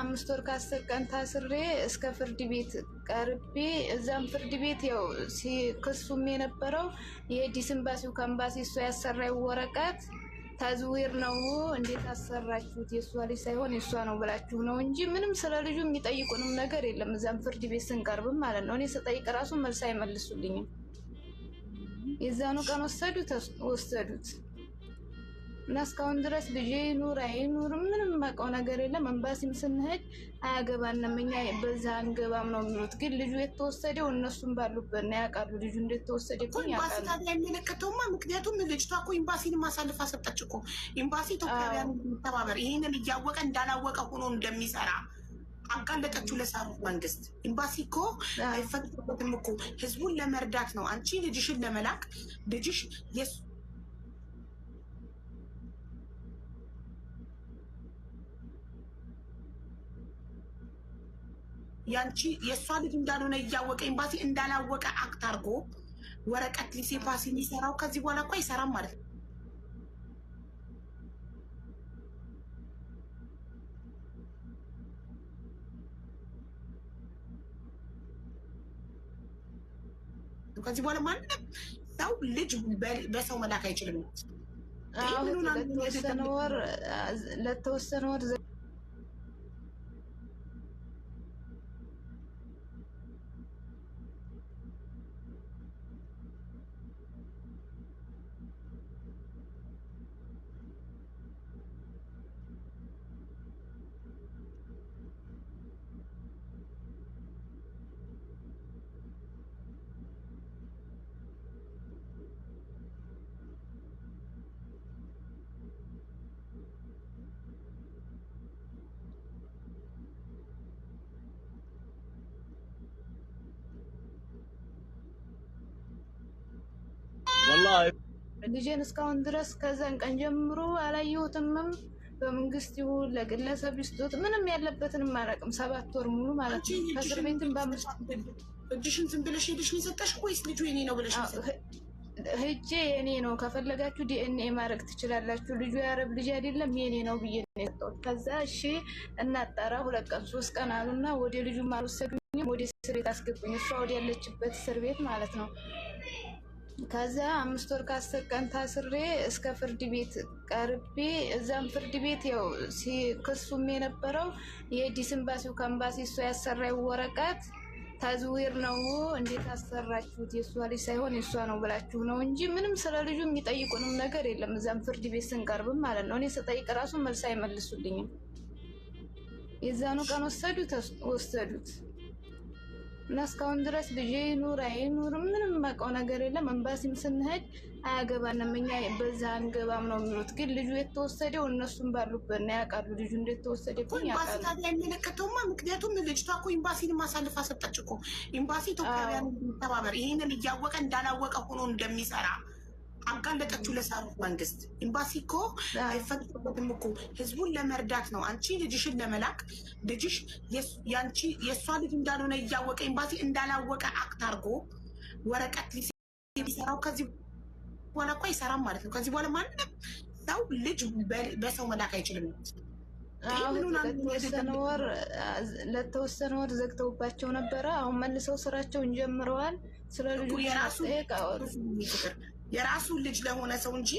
5 ወር ከ10 ቀን ታስሬ እስከ ፍርድ ቤት ቀርቤ እዛም ፍርድ ቤት ያው ክሱም የነበረው የዲስ ኤምባሲው ከኤምባሲ እሷ ያሰራው ወረቀት تزوير ነው፣ እንዴት አሰራችሁት? የእሷ ልጅ ሳይሆን የእሷ ነው ብላችሁ ነው እንጂ ምንም ስለ ልጁ የሚጠይቁንም ነገር የለም። እዛም ፍርድ ቤት ስንቀርብም ማለት ነው። እኔ ስጠይቅ ራሱ መልስ አይመልሱልኝም። የዛኑ ቀን ወሰዱት ወሰዱት እና እስካሁን ድረስ ልጄ ይኑር አይኑር ምንም የማውቀው ነገር የለም። ኤምባሲም ስንሄድ አያገባንም እኛ በዛ አንገባም ነው የሚሉት። ግን ልጁ የተወሰደው እነሱም ባሉበት ነው ያውቃሉ። ልጁ እንደተወሰደ እኮ ኤምባሲ ታዲያ የሚመለከተውማ፣ ምክንያቱም ልጅቷ እኮ ኤምባሲን አሳልፋ ሰጠች እኮ። ኤምባሲ ኢትዮጵያውያን ተባበር ይህንን እያወቀ እንዳላወቀ ሆኖ እንደሚሰራ አጋለጠችው ለሳሩት መንግስት። ኤምባሲ እኮ አይፈቅድበትም እኮ፣ ህዝቡን ለመርዳት ነው። አንቺ ልጅሽን ለመላክ ልጅሽ ያንቺ የእሷ ልጅ እንዳልሆነ እያወቀ ኤምባሲ እንዳላወቀ act አድርጎ ወረቀት ሊሴ ፓሲ የሚሰራው ከዚህ በኋላ እኮ አይሰራም ማለት ነው። ከዚህ በኋላ ማንም ሰው ልጅ በሰው መላክ አይችልም። ለተወሰነ ወር ልጄን እስካሁን ድረስ ከዛን ቀን ጀምሮ አላየሁትምም። በመንግስት ይሁን ለግለሰብ ይስጡት ምንም ያለበትንም አላውቅም። 7 ወር ሙሉ ማለት ነው። ከእስር ቤትም በ5 እጅሽን ዝም ብለሽ ሄደሽ ነው የሰጠሽ ወይስ ልጁ የኔ ነው ብለሽ? ሄጄ የኔ ነው፣ ከፈለጋችሁ ዲኤንኤ ማድረግ ትችላላችሁ፣ ልጁ የአረብ ልጅ አይደለም የኔ ነው ብዬ ነው የሰጠሁት። ከዛ እሺ እናጣራ 2 ቀን 3 ቀን አሉና ወደ ልጁ አልወሰዱኝም፣ ወደ እስር ቤት አስገቡኝ። እሷ ወደ ያለችበት እስር ቤት ማለት ነው። ከዛ 5 ወር ከ10 ቀን ታስሬ እስከ ፍርድ ቤት ቀርቤ እዛም ፍርድ ቤት ያው ክሱም የነበረው የዲስ ኤምባሲው ከኤምባሲ እሷ ያሰራው ወረቀት تزوير ነው፣ እንዴት አሰራችሁት? የእሷ ልጅ ሳይሆን የእሷ ነው ብላችሁ ነው እንጂ ምንም ስለ ልጁ የሚጠይቁንም ነገር የለም። እዛም ፍርድ ቤት ስንቀርብም ማለት ነው። እኔ ስጠይቅ ራሱ መልስ አይመልሱልኝም። የዛኑ ቀን ወሰዱት ወሰዱት እና እስካሁን ድረስ ልጄ ይኑር አይኑር ምንም የማውቀው ነገር የለም። ኤምባሲም ስንሄድ አያገባንም እኛ በዛ አንገባም ነው የሚሉት። ግን ልጁ የተወሰደው እነሱም ባሉበት ነው ያውቃሉ። ልጁ እንደተወሰደ ኤምባሲ ታዲያ የሚመለከተውማ፣ ምክንያቱም ልጅቷ እኮ ኤምባሲን አሳልፋ ሰጠች እኮ። ኤምባሲ ኢትዮጵያውያን ተባበር ይህንን እያወቀ እንዳላወቀ ሆኖ እንደሚሰራ አጋለጠችው ለሳሩት መንግስት። ኤምባሲ እኮ አይፈቅድበትም እኮ፣ ህዝቡን ለመርዳት ነው። አንቺ ልጅሽን ለመላክ ልጅሽ ያንቺ የእሷ ልጅ እንዳልሆነ እያወቀ ኤምባሲ እንዳላወቀ act አድርጎ ወረቀት የሚሰራው ከዚህ በኋላ እኮ አይሰራም ማለት ነው። ከዚህ በኋላ ማንም ሰው ልጅ በሰው መላክ አይችልም። ለተወሰነ ወር ዘግተውባቸው ነበረ። አሁን መልሰው ስራቸውን ጀምረዋል። ስለ ልጁ የራሱ ልጅ ለሆነ ሰው እንጂ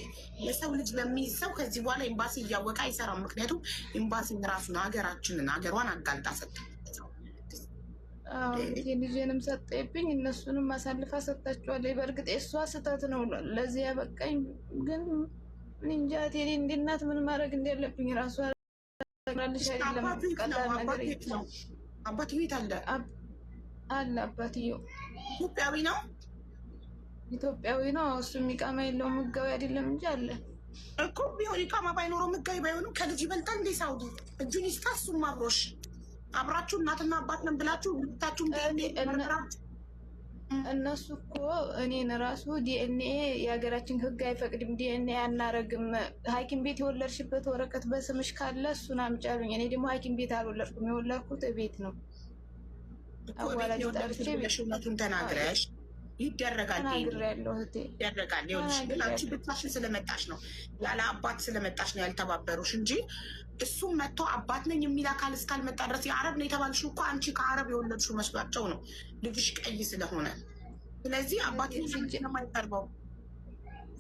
የሰው ልጅ ለሚይዝ ሰው ከዚህ በኋላ ኤምባሲ እያወቀ አይሰራም። ምክንያቱም ኤምባሲ ራሱን ሀገራችንን ሀገሯን አጋልጣ ሰጠ። ልጄንም ሰጠብኝ፣ እነሱንም አሳልፋ ሰጥታችኋለች። በእርግጥ የእሷ ስህተት ነው ለዚህ ያበቃኝ። ግን እንጃ ቴሌ እንደ እናት ምን ማድረግ እንዳለብኝ ራሱ አይደለም ቀላል ነገር። አባትዬው የት አለ? አለ አባትዬው። ኢትዮጵያዊ ነው። ኢትዮጵያዊ ነው። እሱ إقامة የለውም፣ ህጋዊ አይደለም እንጂ አለ። እኮ። ቢሆን إقامة ባይኖረው ህጋዊ ባይሆንም ከልጅ ይበልጣል እንዴ? ሳውዲ እጁን ይስጣ። እሱም አብሮሽ አብራችሁ እናትና አባት ነን ብላችሁ ሁለታችሁም ዲኤንኤ እነሱ እኮ እኔን ራሱ ዲኤንኤ የሀገራችን ህግ አይፈቅድም፣ ዲኤንኤ አናረግም፣ ሐኪም ቤት የወለድሽበት ወረቀት በስምሽ ካለ እሱን አምጪ አሉኝ። እኔ ደግሞ ሐኪም ቤት አልወለድኩም፣ የወለድኩት እቤት ነው። አዋላጅ ጠርቼ እውነቱን ተናግረሽ ይደረጋል ይደረጋል። ይኸውልሽ ግን አንቺ ብቻሽን ስለመጣሽ ነው፣ ያለ አባት ስለመጣሽ ነው ያልተባበሩሽ እንጂ እሱም መጥቶ አባት ነኝ የሚል አካል እስካልመጣ ድረስ የአረብ ነው የተባልሽው እኮ አንቺ ከአረብ የወለድሽው መስሏቸው ነው ልጅሽ ቀይ ስለሆነ። ስለዚህ አባት የማይቀርበው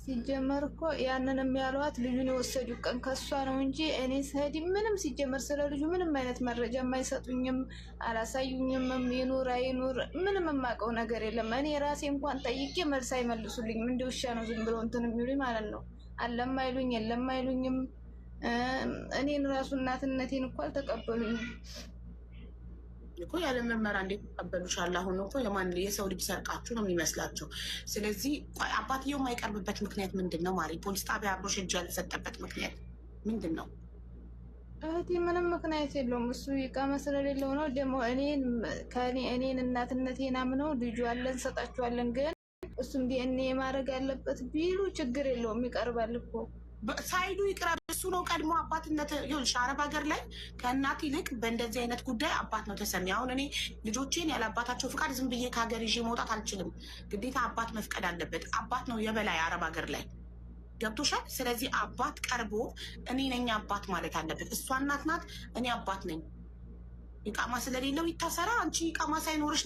ሲጀመር እኮ ያንን የሚያለዋት ልጁን የወሰዱ ቀን ከሷ ነው እንጂ እኔ ስሄድ ምንም ሲጀመር ስለ ልጁ ምንም አይነት መረጃ የማይሰጡኝም አላሳዩኝምም። ይኑር አይኑር ምንም የማውቀው ነገር የለም። እኔ ራሴ እንኳን ጠይቄ መልስ አይመልሱልኝም። እንደ ውሻ ነው ዝም ብሎ እንትን የሚሉኝ ማለት ነው። አለም አይሉኝ የለም አይሉኝም። እኔን ራሱ እናትነቴን እኮ አልተቀበሉኝም እኮ ያለ ምርመራ እንዴት ይቀበሉሻል? አሁን እኮ የማን የሰው ልጅ ሰርቃችሁ ነው የሚመስላቸው። ስለዚህ አባትየው የማይቀርብበት ምክንያት ምንድን ነው? ማሪ ፖሊስ ጣቢያ አብሮሽ እጅ ያልሰጠበት ምክንያት ምንድን ነው? እህቴ ምንም ምክንያት የለውም። እሱ ይቃማ ስለሌለው ነው። ደግሞ እኔን ከእኔ እኔን እናትነቴን አምነው ልጁ አለን እንሰጣችኋለን፣ ግን እሱም ዲኤንኤ ማድረግ አለበት ቢሉ ችግር የለውም፣ ይቀርባል እኮ ሳይሉ ይቅረብ። እሱ ነው ቀድሞ አባትነት። ይኸውልሽ አረብ ሀገር ላይ ከእናት ይልቅ በእንደዚህ አይነት ጉዳይ አባት ነው ተሰሚ። አሁን እኔ ልጆቼን ያለ አባታቸው ፍቃድ ዝም ብዬ ከሀገር ይዤ መውጣት አልችልም። ግዴታ አባት መፍቀድ አለበት። አባት ነው የበላይ አረብ ሀገር ላይ ገብቶሻል። ስለዚህ አባት ቀርቦ እኔ ነኝ አባት ማለት አለበት። እሷ እናት ናት፣ እኔ አባት ነኝ። ኢቃማ ስለሌለው ይታሰራ። አንቺ ኢቃማ ሳይኖርሽ